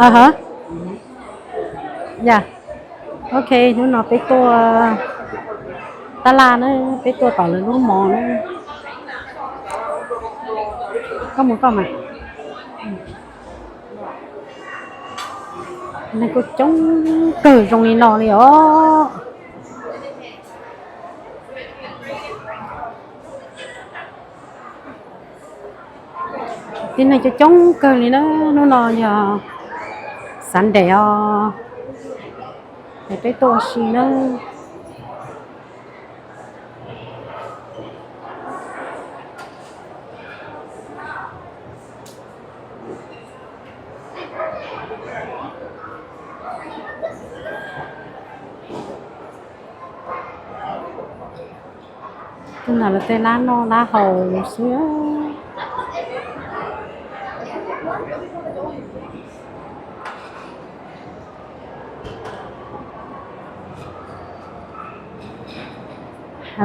Aha. Ya. Ok, hnub no peb tuaj tab laj na, peb tuaj tom lawv lub mall na. Koj mus koj mas. Neeg kuj coob kawg zoo li no li os. Tib neeg coob coob kawg li na, hnub no yog Sunday os, es peb tuaj ua si na. Tus no lawv tej lab noj lab haus xwb.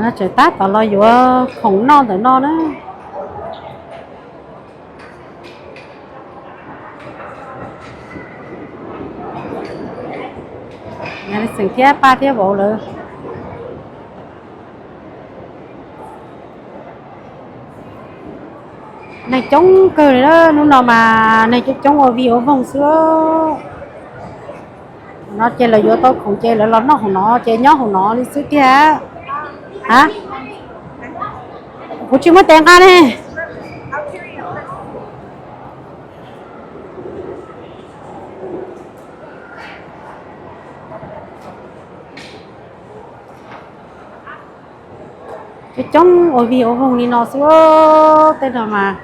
No tseem tab tom los yuav khoom noj ntawm no na. Xeem thiab Paj thiab vauv lawv. Neeg coob kawg li na, hnub no mas neeg coob coob ua vij ua voog xwb. No ces lawv yuav tau khoom ces lawv los noj hauv no ces nyob hauv no li xwb tiag. A, kuv tsis muaj tes nqa ne. Coob coob ua vij ua voog li no xwb, tej no mas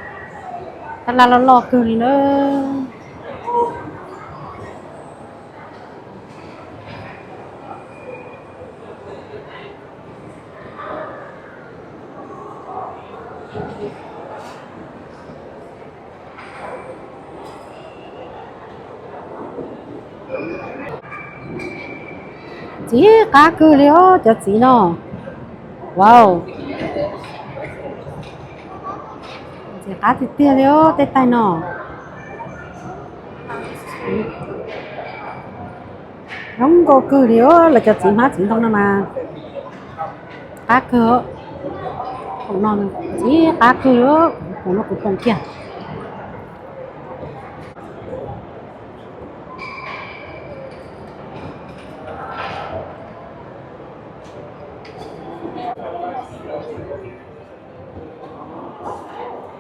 tab laj loj loj kawg li na. Txiv qab kawg li os cov txiv no. Wow, txiv qab tiag tiag li os tej tais no. Zoo nkauj kawg li os, lawv cov txiv hmab txiv ntoo no mas qab kawg. Khoom no txiv qab kawg li, khoom no kuv pom kiag.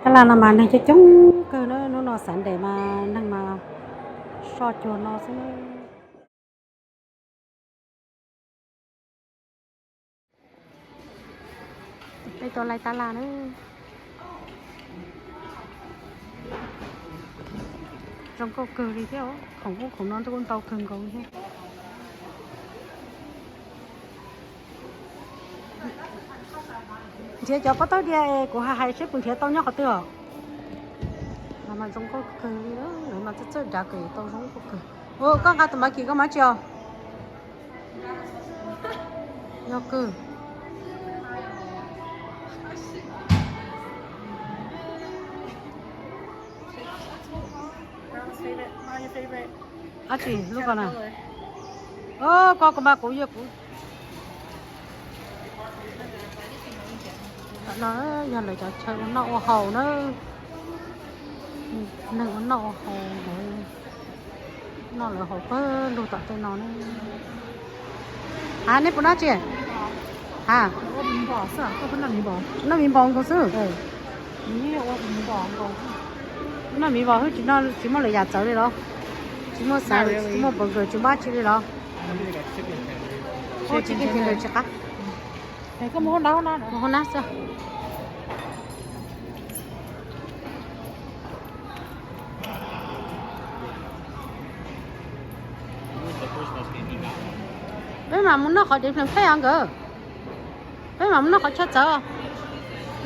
Tab laj no mas neeg coob coob kawg na, hnub no Sunday mas neeg mas soj cuag no xwb na. Peb tuaj laij tab laj na. Zoo nkauj kawg li thiab, khoom ub khoom no kuj ntau kawg nkaus thiab. Nrhiav cov pob tawb diav es kuv hais hais seb puas nrhiav tau nyob qhov twg os. No mas zoo nkauj kawg li, lawv mas txawj txawj dav kawg, tau zoo nkauj kawg. Ua koj nqa tus Maiv Kim koj mas tsis os. Yog kawg. Dab tsi lub ko na? Koj ko mas kuv yog kuv. Tam no yog lawv cov chaw ua noj ua haus na. Neeg ua noj ua haus, lawv noj lawv haus pawg lug tom tej no ne. Ha, nej puas noj tsi? Ha, noj miv npos nkaus xwb. Noj miv npos xwb, tsis muaj lwm yam txawv li los? Tsis muaj xav, tsis muaj burger, tsis muaj dab tsi li los? Ua chicken tender tsis qab. Mus hauv nab xwb. Peb mam mus noj qhov dev plees plej os nkawd. Peb mam mus noj qhov chaw txawv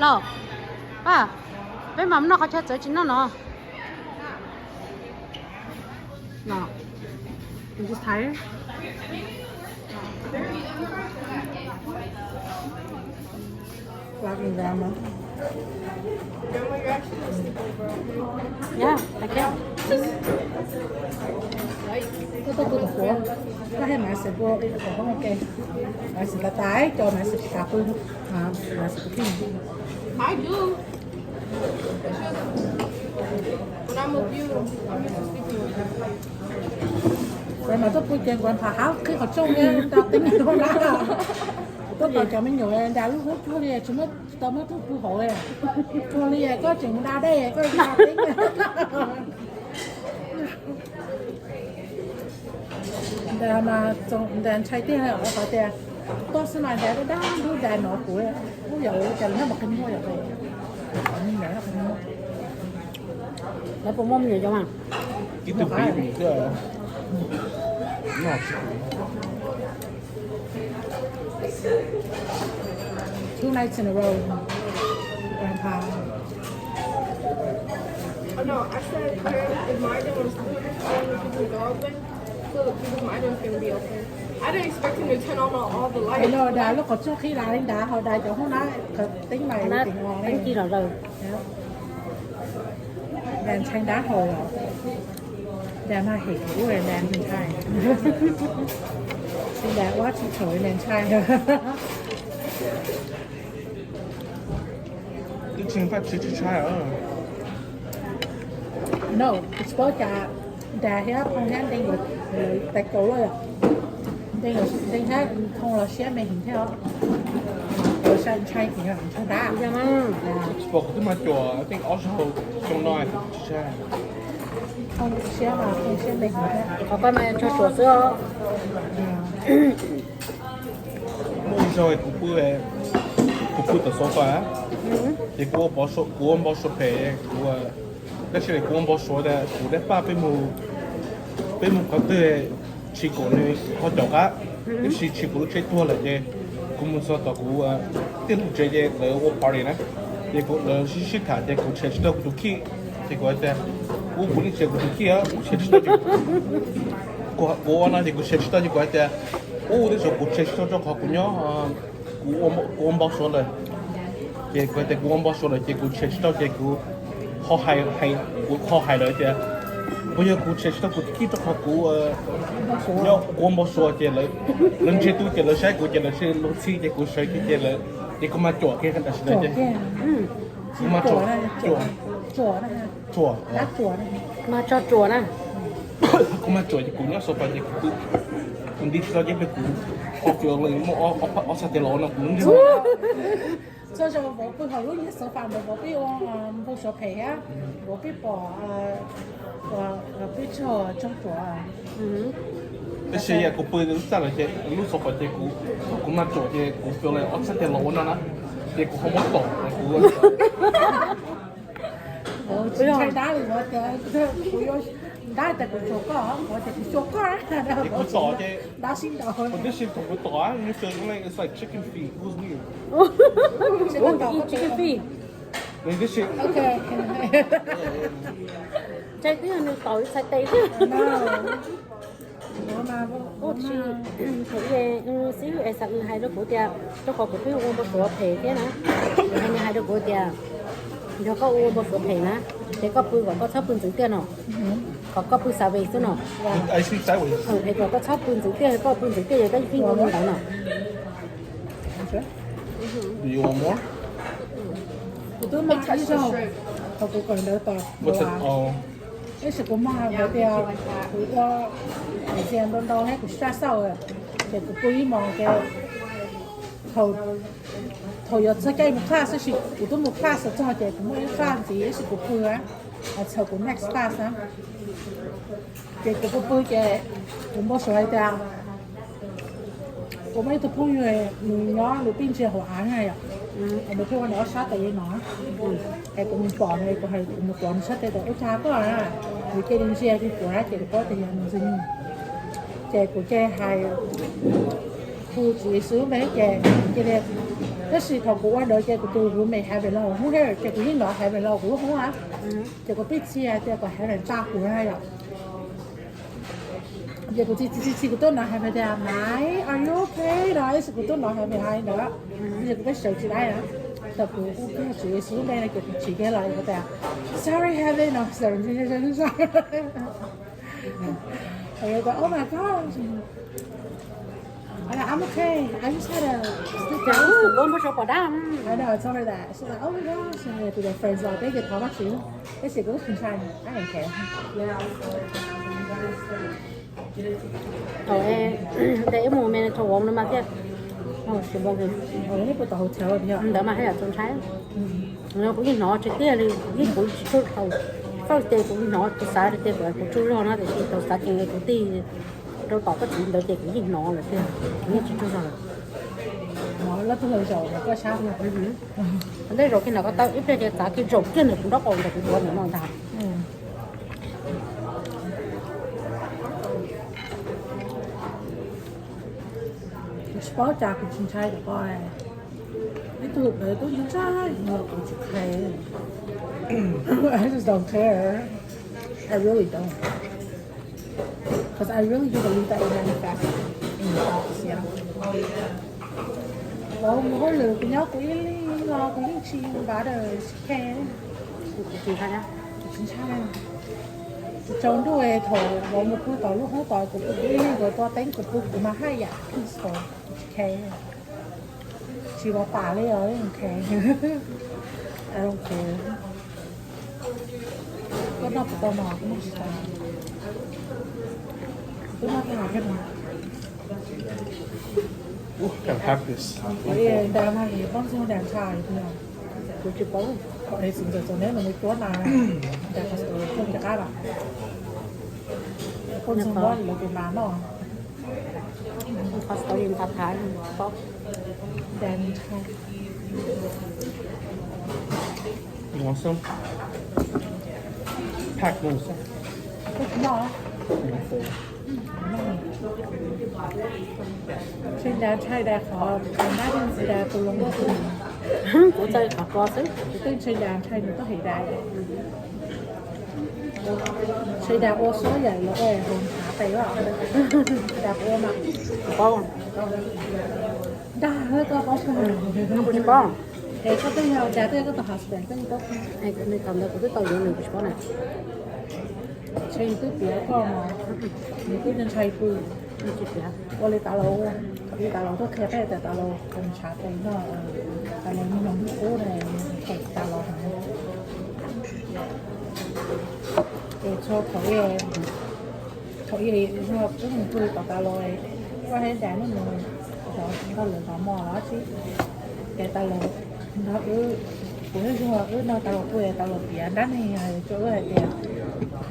los. Pab, peb mam mus noj qhov chaw txawv tsis noj no. No. I'm just tired. Walking down, huh? Yeah, I can. Koj tuaj pw tom qhuav, koj hais Mav Xeem pw tom qhuav ua ke. Mav Xeem tas tas cov Mav Xeem tsis kam pw, Mav Xeem pw thiab. When I'm with you, I'm used to sleeping with you. Kuv mas tuaj pw ces kuv pam hab qhib qhov rooj li nta teeb rau na. Kuv tuaj tos cov me nyuam nram lub hub cuag li tsis muaj, tsis tau muaj tug pw hauv li. Cuag li koj tseem mus da dej koj da teeb. Ntas mas ntas ntshai tiag, qhov tias tuaj xwb mas ntas dab dab ntub ntas nov kuv, kuv yog ua cas lawv noj mas qhov muag yom, qhov me nyuam qhov muag. Lawv puas muaj me nyuam cov mas? Ib tug pib xwb. Two nights in a row, Grandpa. Oh, no, I said, where is my door? Is it open? So, because my door's gonna be open. I didn't expect him to turn on all, all the lights. No, da lub qhov rooj qhib la li ntawd, ho da cov hoob na, qhov teeb mas teeb ci los lawm. Da ntshai dab hau los. Da mas hem kuv da ntshai. Da ua tsis tshua da ntshai. Twb tsis faj tsis tsis tshai. No, tsis paub cas da thiab phoo thiab ntees yuav tais kaus lawm. Ntees thiab phoo los siab me heev thiab os. Ntshai heev ntshai dab. Tsis pom kuv twb mas cuam tej ob zaug xyoo no tsis tshai. Phoo siab mas phoo siab me heev thiab. Qhov koj mas tso tsuam xwb os. Muaj ib zaug kuv pw, kuv pw tom sofa, ces kuv ua npau suav phem, kuv, tab sis kuv ua npau suav tias kuv dab paj peb mus qhov twg tsis kom nws ho caum qab, tab sis tsis kom lub tsheb tuag lawm ces kuv mus txog tom kuv tij laug tsev ces lawv ua party na, ces lawv sib sib tham ces kuv tshem tsis tau kuv tus key, ces kuv hais tias, ub, kuv yeej tshem kuv tus key, kuv tshem tsis tau, kuv ua no ces kuv tshem tsis tau ces kuv hais tias, ub, tej zaum kuv tshem tsis tau rau qhov kuv nyob, kuv ua npau suav lawm. Ces kuv hais tias kuv ua npau suav lawm ces kuv tshem tsis tau ces kuv ho hais, kuv ho hais lawv tias, puas yog kuv tshem tsis tau kuv tus key rau qhov kuv nyob kuv ua npau suav ces lawv ntsia tub ces lawv saib kuv ces lawv tsis luag txhij ces kuv sawv kiag ces lawv, ces kuv mas cuam kiag tam sim no ces kuv mas cuam, cuam, cuam, mas tso tsuam na. Kuv mas tsuam ces kuv nyob sofa ces kuv, kuv nti tsis tau ces kuv, qhov feeling muaj ob txhais tes los no kuv lub ntsej muag. Txhua zaus vauv pw hauv lub niag sofa ntawd vauv pib ua npau suav phem thiab vauv pib pom, pib tsaug tsuam. Tab sis yog kuv pw lub txaj lawm ces lub sofa ces kuv, kuv mas tsuam ces kuv feeling ob txhais tes los ua no na, ces kuv ho muab tom kuv. Tsis ntshai dab li, kuv tias kuv yuav, dab tias kuv tsuam koj, kuv tias kuv tsuam koj. Kuv tom ces dab sib ntaus. Tab sis thaum kuv tom, you feel like it's like chicken feet. Who's new? Chicken feet. Tab sis ntshai twb yog nws tom txhais tes xwb. Tab sis thaum xib hwb Esa hais rau kuv tias, rau qhov kuv pheej ua npau suav phem thiab na, nws hais rau kuv tias, yog koj ua npau suav phem na, ces koj pw kom koj txhob pw ntxeev tiaj no, kom koj pw sideways xwb no. Es kom koj txhob pw ntxeev tiaj, koj pw ntxeev tiaj yog koj yeej pheej ua li ntawd no. Kuv twb mas ib zaug thaum kuv kawm ntawv tom, tab sis kuv mas hais tias kuv ua exam ntau ntau thiab kuv stress out, ces kuv pw ib hmos ces thaum yuav txog caij mus class tab sis kuv twb mus class txog ces kuv muaj ib class ntxiv tab sis kuv pw, txhaum kuv next class na. Ces kuv pw pw ces kuv npau suav hais tias kuv muaj ib tug phooj ywg nws nyob nws pib ntsia hauv av na yom, es nws pheej ua nws ob sab tes li no, es kuv mus pom nws, kuv mus pom nws sab tes tas ub cas koj na, nws cia li ntsia kiag kuv na ces kuv paub tias yog nws ntxwg nyoog. Ces kuv cia li hais hu txiv xwb me ces cia li, tab sis thaum kuv ua ntawd ces kuv tus roommate hais vem los hub thiab ces kuv yeej hnov hais vem los kuv lub hub na, ces kuv pib txia tias kom hais vem tsa kuv na yom. Ces kuv txi txi txi kuv tuaj hnov hais tias Maiv, are you okay no, tab sis kuv tuaj hnov hais vem hais ntawd, ces kuv peb sawv tsis laib na. Tau kuv kuj kiag tsis xub npe no ces kuv tsis kiag los kuv tias, "Sorry, heaven, no, sorry." Oh my God. I, I'm okay. I just had a sleep down. Ua npau suav pom dab. I know, I told her that. She's like, "Oh my gosh." And to their friends, like, they get thov Vajtswv. They say, "Go to Sunshine." I don't care. Thaum de ib mus me thaum uas no mas thiaj, sis bo ntawd mas thiaj yam txaus ntshai. Kuv yeej hnov tsis tiag li, yeej kuv tsis tshua thaum first day kuv hnov, kuv xav tias kuv tsaug zog no tiam sis thaum xav ceev kuv tig rau tom koj txiv ntawd ces kuv yeej hnov lawm tiag, kuv yeej tsis tsaug zog lawm. Tej zaum kiag no ko taw ib pliag ces txav kiag zaum kiag ntawm kuv nraub qaum ntawm kuv duav ntawm no ntag. Kuv tsis paub cas kuv tsis ntshai rau koj. Ib tug ntawd twb ntshai los kuv tsis qhia. I just don't care. I really don't. Because I really do believe that it manifests in your thoughts, yeah. Vauv mus hauj lwm, kuv nyob kuv ib leeg los kuv yeej tsis bother, tsis care. Kuv tsis ntshai, kuv tsis ntshai. Tsaus ntuj thaum vauv mus pw tom lub hoob tod kuv pw kuv ib leeg, kuv tuaj teeb kuv pw kuv mas haj yam peaceful, kuv tsis care. Tsis vov pam li os, okay. I don't care. Koj noj puas tau mov? Koj noj tsis tau. Koj noj tag thiab mas. Ntawd mas poj ntxoog ntas ntshai. Kuv tsis paub. Txawm txawm neb mus cuab mas ntas poj ntxoog nyob lawv tus mas noj. Qhov tau li nqa thav paub. Phaj kuv xwb. Ntshai das ntshai das qhov nab ntxi das tus los nkauj xwb. Kuv txawj qhov ko xwb. Kuv twb ntshai das ntshai nws txoj hais das. Ntshai das ua suab yam los ua hauv ntshav tes los das ua mas. Paub. Dag koj paub. Kuv tsis paub. Es koj twb yog cas twb yog koj tus husband koj yeej paub. Nws thaum ntawd kuv twb tau yuav nws kuv tsis paub na. Ntshe nws twb piav koj mas, nws twb ntshai pw. Tsis piav. Ua li tas los ua, li tas los tuaj qhia peb tias tas los ntshav tes no, tas los nyob nyob qub ne, them tas los. Es txhua thaum ub, thaum ub wb mus pw tom tas los, koj hais tias hnub nws zov nkauj lawv zov mos los tsis, ces tas los nrog wb, kuv hnub zuag wb nrog tas los pw, tas los piav dab neeg rau wb hais tias,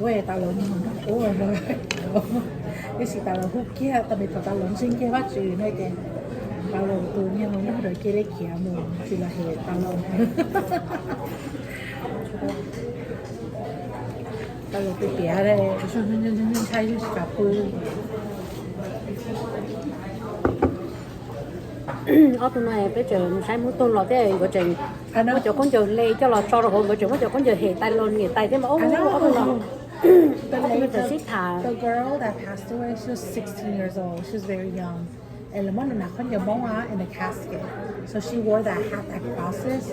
wb tas los nrog qub, tiam sis tas los hu kiag tau me thaum tas los ntseeg kiag Vajtswv no ces tas los tus niag hluas nraug ntawd cia li khiav mus tsis los hem tas los. Tas los pw piav, ntshai tsis kam pw. Ob tug no peb tseem saib hnub tuag los thiab nkawd tseem muab cov khaub ncaws hle coj los tso rau hauv, nkawd tseem muab cov khaub ncaws hem tais los niam tais thiab mas ob tug no. Ob tug no tseem sib tham. The girl that passed away, she was sixteen years old. She was very young. And lawv muab nws hnav khaub ncaws Hmoob in the casket. So she wore that hat that crosses.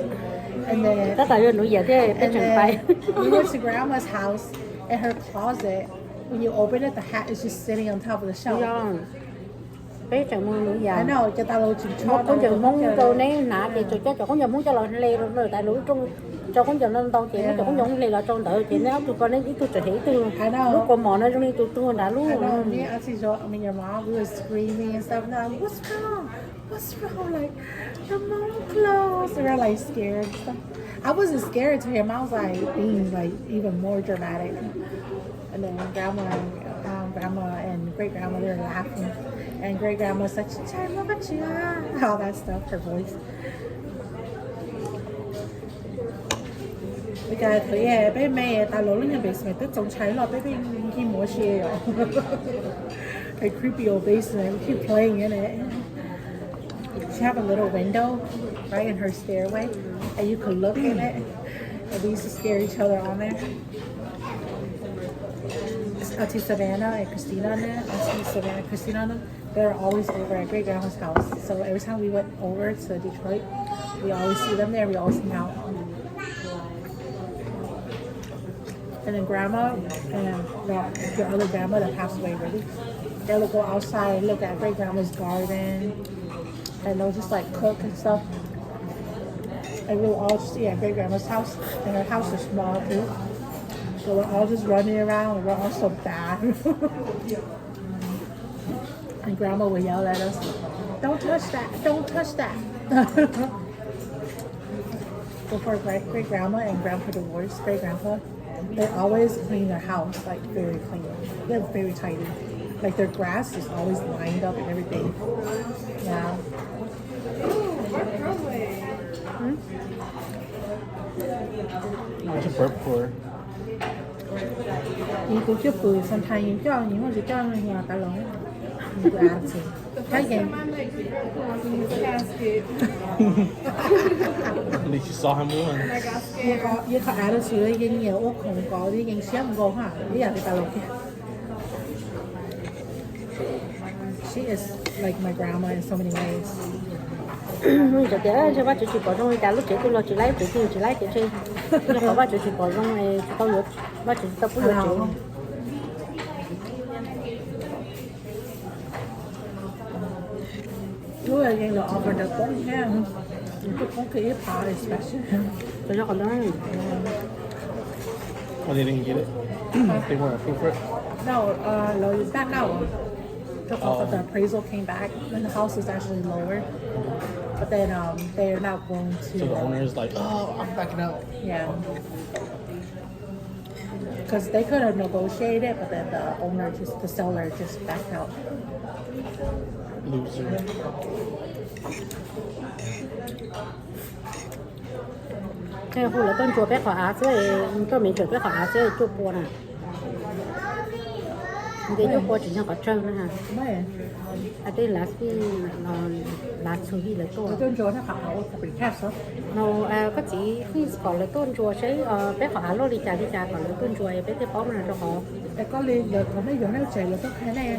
And then tab tom yog New Year thiab peb tseem pais. We went to grandma's house, and her closet, when you open it, the hat is just sitting on top of the shelf. Peb tseem mus New Year, muab khaub ncaws Hmoob rau neb hnav ces tseem coj cov khaub ncaws Hmoob coj los hle rau lawm tas lawv lub rooj, tso khaub ncaws ntau ntau ces muab cov khaub ncaws Hmoob hle los rau ntawd ces neb ob tug ko neb ib tug tseem hem ib tug. Lub kaus mom no zoo li tus tuag nrad lub. Me and mom, we were screaming and stuff. And they're like, "What's wrong? What's wrong?" Like, "The mom clothes." They were like scared and stuff. I wasn't scared to him. I was like being like even more dramatic. And then grandma, um, grandma and great grandma, they were laughing. And great grandma was like, "Ntshai mog, Vajtswv," all that stuff, her voice. Ua cas thaum peb me tas los lub niag basement twb txaus ntshai los peb pheej nkig mus ua si os. A creepy old basement, we keep playing in it. She have a little window right in her stairway, and you could look in it. And we used to scare each other on there. Auntie Savannah and Christina, Auntie Savannah and Christina, they were always over at great grandma's house. So every time we went over to Detroit, We always see them there. We always hang out. And then grandma and the, the other grandma that passed away already, they would go outside and look at great grandma's garden, and they'll just like cook and stuff. And we'll all just eat at great grandma's house, and her house is small too. So we're all just running around, and we're all so bad. And grandma would yell at us, "Don't touch that, don't touch that." Before great, great grandma and grandpa divorced, great grandpa, they always clean their house, like, very clean. They're very tidy. Like, their grass is always lined up and everything. Yeah. Hmm? What's a burp for? Nws tus cwj pwm sometimes nws coj, nws muaj tsis coj nws ua tas los. Nws tus attitude. Thái Lan. Li tsis xav hais mus. Yeej qhov attitude yeej nyiam ua khoom kom yeej siab nkaus ha, ib yam li tas los kiag. She is like my grandma in so many ways. Txawm tias ntshe Vajtswv tsis pom zoo li cas, lub tsev kuj los tsis laib, tsev kuj tsis laib, tiam sis ntshe qhov Vajtswv tsis pom zoo es tsis tau yuav, Vajtswv tsis tau pub yuav tsev. Lub yeej los offer ntawd poob thiab, kuj poob kiag ib phav special. Txawm yog qhov ntawd. Oh, they didn't get it? They weren't approved for it? No, uh, lawv back out. Because the appraisal came back and the house is actually lower. But then um, they're not going to. So the owner is like, "Oh, I'm backing out." Yeah. Because they could have negotiated, but then the owner just, the seller just backed out. Loser. Hu lawv tuaj ntsuas peb qhov av xwb, tuaj me ntsuas peb qhov av xwb cuaj pua na. Nws tias cuaj pua tsis yog qhov tsawg na ha. Hais tias last week, last two week lawv tuaj. No, koj txiv, please kom lawv tuaj ntsuas seb peb qhov av loj li cas li cas kom lawv tuaj ntsuas peb thiaj paub no rau qhov. Es koj li lawv qhov nej yuav nej tsev lawv tuaj qhia nej.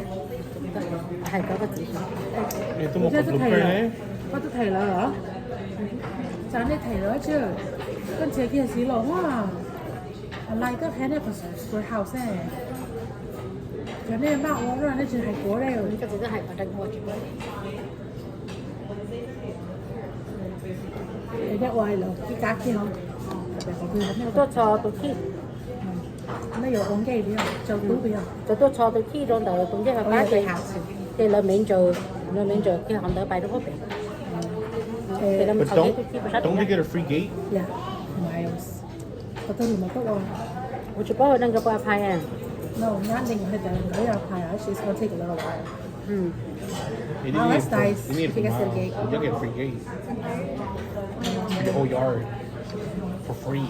Hais rau koj txiv. Koj tuaj them lawv, tsa nej them lawv tsi, koj ntxias kiag txiv los a. Online koj qhia nej qhov schoolhouse ne, cov nej npaj ua nej tsis hais kuv ne. Koj txiv twb hais qhov ua tsis. Tuaj txog tus thij. Cov tuaj txog tus thij rau ntawd tus ncej qab ces, ces lawv me ntsaws, lawv me ntsaws kiag qhov ntawd pais rau qhov pem. Ces lawv me qhov ntawd tus thij puas sab tus ncej. Kuv tsis paub hais tias nkawd puas apply. Oh, that's nice. You get a free gate. Your whole yard for free.